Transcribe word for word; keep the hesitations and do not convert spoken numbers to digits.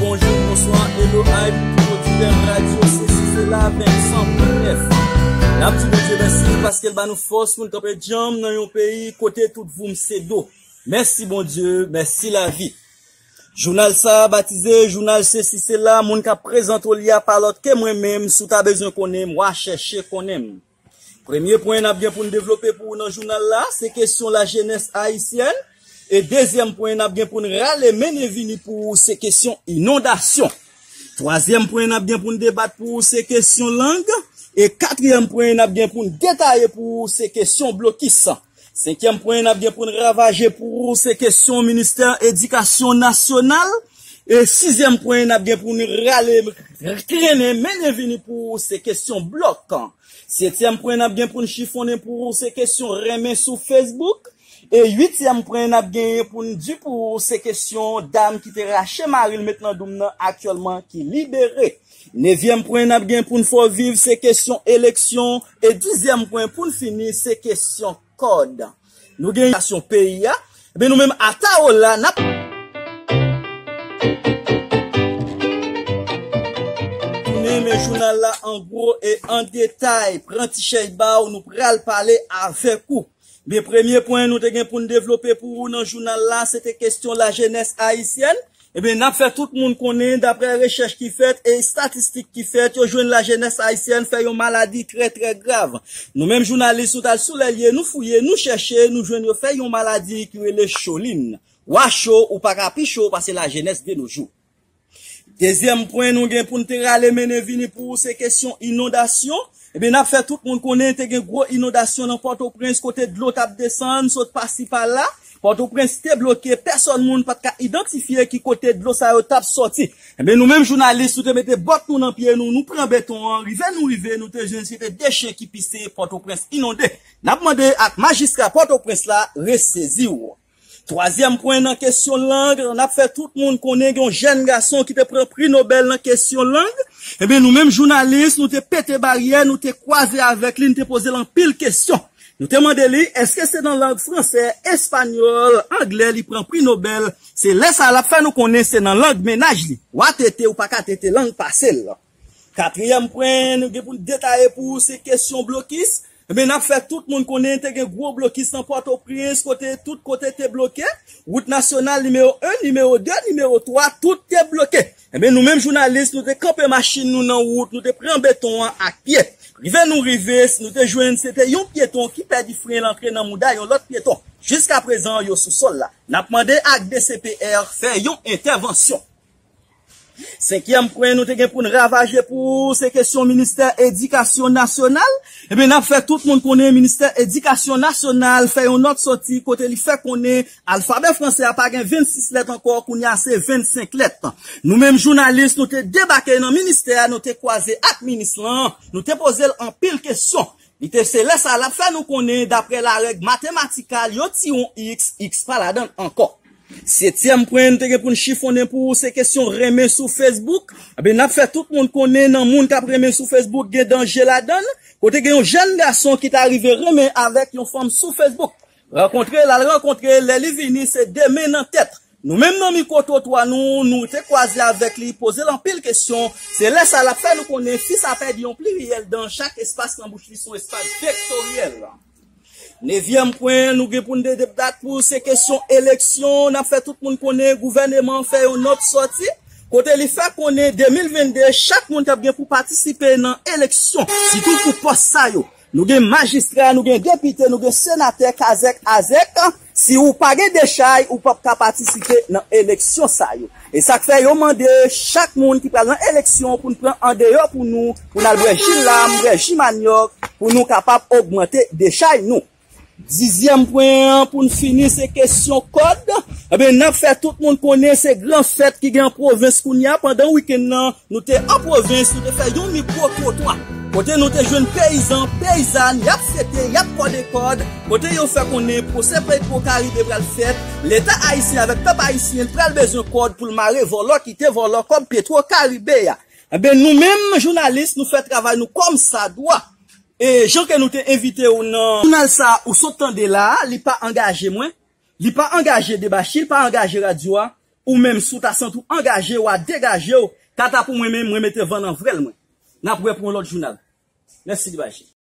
Bonjou, bonswa, hello, hi pou tout oditè radyo sesi se la, Vincent P F. N ap di Bondye mèsi paske l ba nou fòs pou n kanpe djanm nan yon peyi kote tout voum se do. Mèsi Bondye, mèsi lavi. Jounal sa a batize Jounal sesi se la, moun k ap prezante w li a pa lòt ke mwen menm, si w ta bezwen konnen m, w a chèche konnen m. Premye pwen n ap gen pou n devlope pou ou nan jounal la, se kesyon lajenès ayisyèn. E dezyèm pwen n ap gen pou n rale mennen vini pou ou, se kesyon inondasyon. Twazyèm pwen n ap gen pou n debat pou ou, se kesyon lang. E katriyèm pwen n ap gen pou n detaye pou ou, se kesyon blokis. Senkyèm pwen n ap gen pou n ravaje pou ou, se kesyon ministè edikasyon nasyonal. E sizyèm pwen n ap gen pou n rale, trennen, mennen vini pou ou, se kesyon blòk. Setyèm pwen n ap gen pou n chifonnen pou ou, se kesyon renmen sou Facebook. E uityèm pwen n ap genyen pou n di pou ou, se kesyon dam ki te rache mari l met nan doum nan aktyèlman ki libere. Nevyèm pwen n ap gen pou n fè w viv, se kesyon eleksyon. E dizyèm pwen pou n fini, se kesyon kòd. Nou gen sitiyasyon peyi a. Ebyen, nou menm Ataola, n ap tounen men jounal la an gwo e an detay. Pran ti chèz ba w, nou pral pale avèk ou. Men premye pwen nou te gen pou n devlope pou ou nan jounal la, se te kesyon lajenès ayisyèn. Ebyen, n ap fè tout moun konnen, daprè rechèch ki fèt e estatistik ki fèt, yo jwenn lajenès ayisyèn fè yon maladi trè, trè grav. Nou menm jounalis, nou t al sou lè l ye, nou fouye, nou chèche, nou jwenn yo fè yon maladi ki rele cholin. W a cho, ou pa ka pi cho pase lajenès de nos jours. Dezyèm pwen nou gen pou n te rale mennen vini pou ou, se kesyon inondasyon. Ebyen, n ap fè tout moun konnen te gen gwo inondasyon nan Pòtoprens, kote dlo t ap desann, sot pasi pala. Pòtoprens te bloke, pèsòn moun pa t ka idantifye ki kote dlo sa yo t ap sòti. Ebyen, nou menm jounalis, nou te mete bòt nou nan pye nou, nou pran beton an, rive nou rive, nou te jwenn se te de chen ki pise, Pòtoprens inonde. N ap mande ak majistra Pòtoprens la resezi w. Twazyèm pwen nan kesyon lang, n ap fè tout moun konnen gen yon jèn gason ki te pran pri Nobèl nan kesyon lang. Ebyen, nou menm jounalis, nou te pete baryè, nou te kwaze avèk li, nou te poze l anpil kesyon. Nou te mande li, èske se nan lang fransè, espanyòl, anglè li pran pri Nobèl? Se lè sa a l ap fè nou konnen se nan lang mennaj li. W a tete, ou pa ka tete lang pase l. Katriyèm pwen nou gen pou n detaye pou ou, se kesyon blokis. Ebyen, n ap fè tout moun konnen te gen gwo blokis nan Pòtoprens, kote tout kote te bloke. Wout nasyonal nimewo en, nimewo de, nimewo twa, tout te bloke. Ebyen, nou menm jounalis, nou te kanpe machin nou nan wout, nou te pran beton an ak pye. Rive nou rive, nou te jwenn se te yon pyeton ki pèdi fren l antre nan mouda yon lòt pyeton. Jiskaprezan, yo sou sòl la. N ap mande ak D C P R fè yon entèvansyon. Senkyèm pwen nou te gen pou n ravaje pou ou, se kesyon ministè edikasyon nasyonal. Ebyen, n ap fè tout moun konnen ministè edikasyon nasyonal fè yon nòt sòti kote li fè konnen alfabè fransè a pa gen vennsis lèt ankò, kounye a se vennsenk lèt. Nou menm jounalis, nou te debake nan ministè a, nou te kwaze ak minis lan, nou te poze l anpil kesyon. Li te se lè sa l ap fè nou konnen, daprè larèg matematikal, yo tire yon x, x pa ladan l ankò. Setyèm pwen nou te gen pou n chifonnen pou ou, se kesyon renmen sou Facebook. Ebyen, n ap fè tout moun konnen nan moun k ap renmen sou Facebook, gen danje ladan l. Kote gen yon jèn gason ki ta rive renmen avèk yon fanm sou Facebook. Rankontre l, al rankontre, lè li vini, se de men nan tèt. Nou menm nan mikwo twotwa nou, nou te kwaze avèk li, poze l anpil kesyon. Se lè sa l ap fè nou konnen fi sa pèdi yon pliriyèl dan chak espas nan bouch li, se yon espas vektoryèl. Nevyèm pwen nou gen pou n de debat pou se kesyon eleksyon. N ap fè tout moun konnen gouvèneman an fè yon nòt sòti kote li fè konnen de mil vennde, chak moun k ap gen pou patisipe nan eleksyon, sitou pou pòs sa yo. Nou gen majistra, nou gen depite, nou gen senatè, kazèk, azèk. Si ou pa gen dechay, ou p ap ka patisipe nan eleksyon sa yo. E sa k fè yo mande chak moun ki pral nan eleksyon pou n pran andeyò pou nou, pou n al bwè ji lam, bwè ji manyòk, pou nou kapab ogmante dechay nou. Dizyèm pwen an, pou n fini, se kesyon kòd. Ebyen, n ap fè tout moun konnen se gran fèt ki gen an pwovens kounye a. Pandan wikenn nan, nou te an pwovens, nou te fè yon mikwo twotwa. Kote nou te jwenn peyizan, peyizàn, y ap fete, y ap kòde kòd. Kote yo fè konnen pwosè Petwo Karibe pral fèt. Leta ayisyen avèk pèp ayisyen pral bezwen kòd pou l mare vòlò ki te vòlò kòb Petwo Karibe a. Ebyen, nou menm, jounalis, nou fè travay nou kòmsadwa. E jan ke nou te envite w nan jounal sa a ou sot tande la a, li pa angaje mwen, li pa angaje Debachi, li pa angaje radyo a, Ou menm, si w ta santi w angaje, w a degaje w. Kanta pou mwen menm, mwen mete van nan vrèl mwen. N ap wè pou yon lòt jounal. Mèsi, Dibache.